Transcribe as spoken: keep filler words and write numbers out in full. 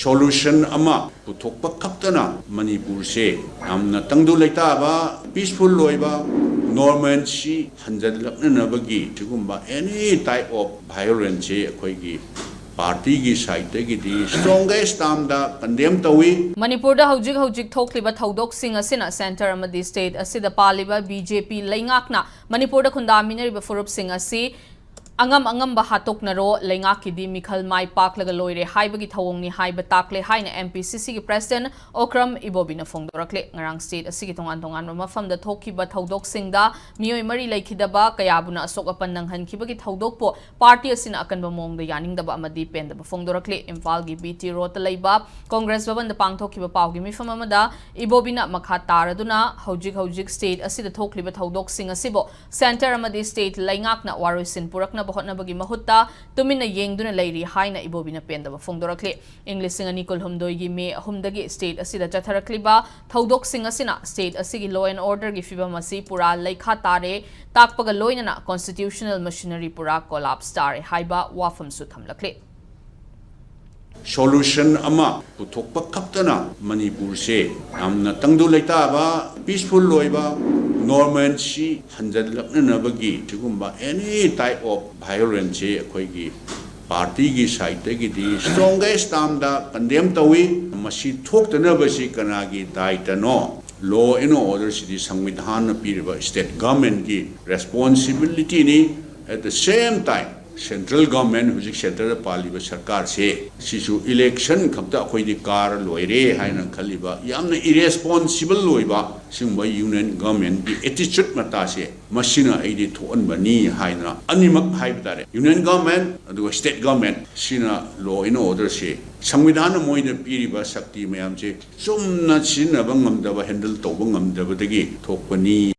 solution ꯑꯃ ꯄꯨꯊꯣꯛꯄ ꯈꯛꯇꯅ ꯃꯅꯤꯄꯨꯔꯁꯦ ꯌꯥꯝꯅ ꯇꯪꯗꯨ ꯂꯩꯇꯥꯕ, peaceful ꯑꯣꯏꯕ, normalcy ꯍꯟꯖꯤꯜꯂꯛꯅꯅꯕꯒꯤ ꯁꯤꯒꯨꯝꯕ any type of violence ꯁꯤ ꯑꯩꯈꯣꯏꯒꯤ party ꯒꯤ side ꯇꯒꯤꯗꯤ strongest term ꯗ condemn ꯇꯧꯏ꯫ ꯃꯅꯤꯄꯨꯔꯗ ꯍꯧꯖꯤꯛ ꯍꯧꯖꯤꯛ ꯊꯣꯛꯂꯤꯕ ꯊꯧꯗꯣꯛꯁꯤꯡ ꯑꯁꯤꯅ centre ꯑꯃꯗꯤ state ꯑꯁꯤꯗ ꯄꯥꯜꯂꯤꯕ B J P ꯂꯩꯉꯥꯛꯅ ꯃꯅꯤꯄꯨꯔꯗ ꯈꯨꯟꯗꯥꯃꯤꯟꯅꯔꯤꯕ ꯐꯨꯔꯨꯞꯁꯤꯡ ꯑꯁꯤ ꯑꯉꯝ ꯑꯉꯝꯕ ꯍꯥꯠꯇꯣꯛꯅꯔꯣ, ꯂꯩꯉꯥꯛꯀꯤꯗꯤ ꯃꯤꯈꯜ ꯃꯥꯏ ꯄꯥꯛꯂꯒ ꯂꯣꯏꯔꯦ ꯍꯥꯏꯕꯒꯤ ꯊꯧꯑꯣꯡꯅꯤ ꯍꯥꯏꯕ ꯇꯥꯛꯂꯦ ꯍꯥꯏꯅ M P C C ꯒꯤ president ꯑꯣꯀ꯭ꯔꯝ ꯏꯕꯣꯕꯤꯅ ꯐꯣꯡꯗꯣꯔꯛꯂꯦ꯫ ꯉꯔꯥꯡ state ꯑꯁꯤꯒꯤ ꯇꯣꯉꯥꯟ ꯇꯣꯉꯥꯟꯕ ꯃꯐꯝꯗ ꯊꯣꯛꯈꯤꯕ ꯊꯧꯗꯣꯛꯁꯤꯡꯗ ꯃꯤꯑꯣꯏ ꯃꯔꯤ ꯂꯩꯈꯤꯗꯕ, ꯀꯌꯥꯕꯨꯅ ꯑꯁꯣꯛ ꯑꯄꯟ ꯅꯪꯍꯟꯈꯤꯕꯒꯤ ꯊꯧꯗꯣꯛꯄꯨ party ꯑꯁꯤꯅ ꯑꯀꯟꯕ ꯃꯑꯣꯡꯗ ꯌꯥꯅꯤꯡꯗꯕ ꯑꯃꯗꯤ ꯄꯦꯟꯗꯕ ꯐꯣꯡꯗꯣꯔꯛꯂꯤ꯫ ꯏꯝꯐꯥꯜꯒꯤ B T Road ꯇ ꯂꯩꯕ Congress ꯚꯕꯟꯗ ꯄꯥꯡꯊꯣꯛꯈꯤꯕ ꯄꯥꯎꯒꯤ ꯃꯤꯐꯝ ꯑꯃꯗ ꯏꯕꯣꯕꯤꯅ ꯃꯈꯥ ꯇꯥꯔꯗꯨꯅ ꯍꯧꯖꯤꯛ ꯍꯧꯖꯤꯛ state ꯑꯁꯤꯗ ꯊꯣꯛꯂꯤꯕ ꯊꯧꯗꯣꯛꯁꯤꯡ ꯑꯁꯤꯕꯨ centre ꯑꯃꯗꯤ state ꯂꯩꯉꯥꯛꯅ ꯋꯥꯔꯣꯏꯁꯤꯟ ꯄꯨꯔꯛꯅꯕ ꯍꯣꯠꯅꯕꯒꯤ ꯃꯍꯨꯠꯇ ꯇꯨꯃꯤꯟꯅ ꯌꯦꯡꯗꯨꯅ ꯂꯩꯔꯤ ꯍꯥꯏꯅ ꯏꯕꯣꯕꯤꯅ ꯄꯦꯟꯗꯕ ꯐꯣꯡꯗꯣꯔꯛꯂꯤ꯫ ꯏꯪ ꯂꯤꯁꯤꯡ ꯑꯅꯤ ꯀꯨꯟꯍꯨꯝꯗꯣꯏꯒꯤ May ꯑꯍꯨꯝꯗꯒꯤ state ꯑꯁꯤꯗ ꯆꯠꯊꯔꯛꯂꯤꯕ ꯊꯧꯗꯣꯛꯁꯤꯡ ꯑꯁꯤꯅ state ꯑꯁꯤꯒꯤ law and order ꯒꯤ ꯐꯤꯕꯝ ꯑꯁꯤ ꯄꯨꯔꯥ ꯂꯩꯈꯥ ꯇꯥꯔꯦ ꯇꯥꯛꯄꯒ ꯂꯣꯏꯅꯅ constitutional machinery ꯄꯨꯔꯥ collapse ꯇꯥꯔꯦ ꯍꯥꯏꯕ ꯋꯥꯐꯝꯁꯨ ꯊꯝꯂꯛꯂꯤ꯫ solution ꯑꯃ ꯄꯨꯊꯣꯛꯄ ꯈꯛꯇꯅ ꯃꯅꯤꯄꯨꯔꯁꯦ ꯌꯥꯝꯅ ꯇꯪꯗꯨ ꯂꯩꯇꯥꯕ, peaceful ꯑꯣꯏꯕ, normalcy ꯍꯟꯖꯤꯜꯂꯛꯅꯅꯕꯒꯤ ꯁꯤꯒꯨꯝꯕ any type of violence ꯁꯤ ꯑꯩꯈꯣꯏꯒꯤ party ꯒꯤ side ꯇꯒꯤꯗꯤ strongest term ꯗ condemn ꯇꯧꯏ꯫ ꯃꯁꯤ ꯊꯣꯛꯇꯅꯕꯁꯤ ꯀꯅꯥꯒꯤ ꯗꯥꯏꯇꯅꯣ? Law and order ꯁꯤꯗꯤ ꯁꯪꯕꯤꯙꯥꯟꯅ ꯄꯤꯔꯤꯕ state government ꯀꯤ responsibility ꯅꯤ꯫ At the same time, central government, ꯍꯧꯖꯤꯛ centre ꯗ ꯄꯥꯜꯂꯤꯕ ꯁꯔꯀꯥꯔꯁꯦ, ꯁꯤꯁꯨ election ꯈꯛꯇ ꯑꯩꯈꯣꯏꯗꯤ ꯀꯥꯔ ꯂꯣꯏꯔꯦ ꯍꯥꯏꯅ ꯈꯜꯂꯤꯕ ꯌꯥꯝꯅ irresponsible ꯑꯣꯏꯕ ꯁꯤꯒꯨꯝꯕ union government ꯀꯤ attitude ꯃꯇꯥꯁꯦ, ꯃꯁꯤꯅ ꯑꯩꯗꯤ ꯊꯣꯛꯍꯟꯕꯅꯤ ꯍꯥꯏꯅ ꯑꯅꯤꯃꯛ ꯍꯥꯏꯕ ꯇꯥꯔꯦ, union government ꯑꯗꯨꯒ state government ꯁꯤꯅ law and order ꯁꯦ ꯁꯪꯕꯤꯙꯥꯟꯅ ꯃꯣꯏꯗ ꯄꯤꯔꯤꯕ ꯁꯛꯇꯤ ꯃꯌꯥꯝꯁꯦ ꯆꯨꯝꯅ ꯁꯤꯖꯤꯟꯅꯕ ꯉꯝꯗꯕ, handle ꯇꯧꯕ ꯉꯝꯗꯕꯗꯒꯤ ꯊꯣꯛꯄꯅꯤ꯫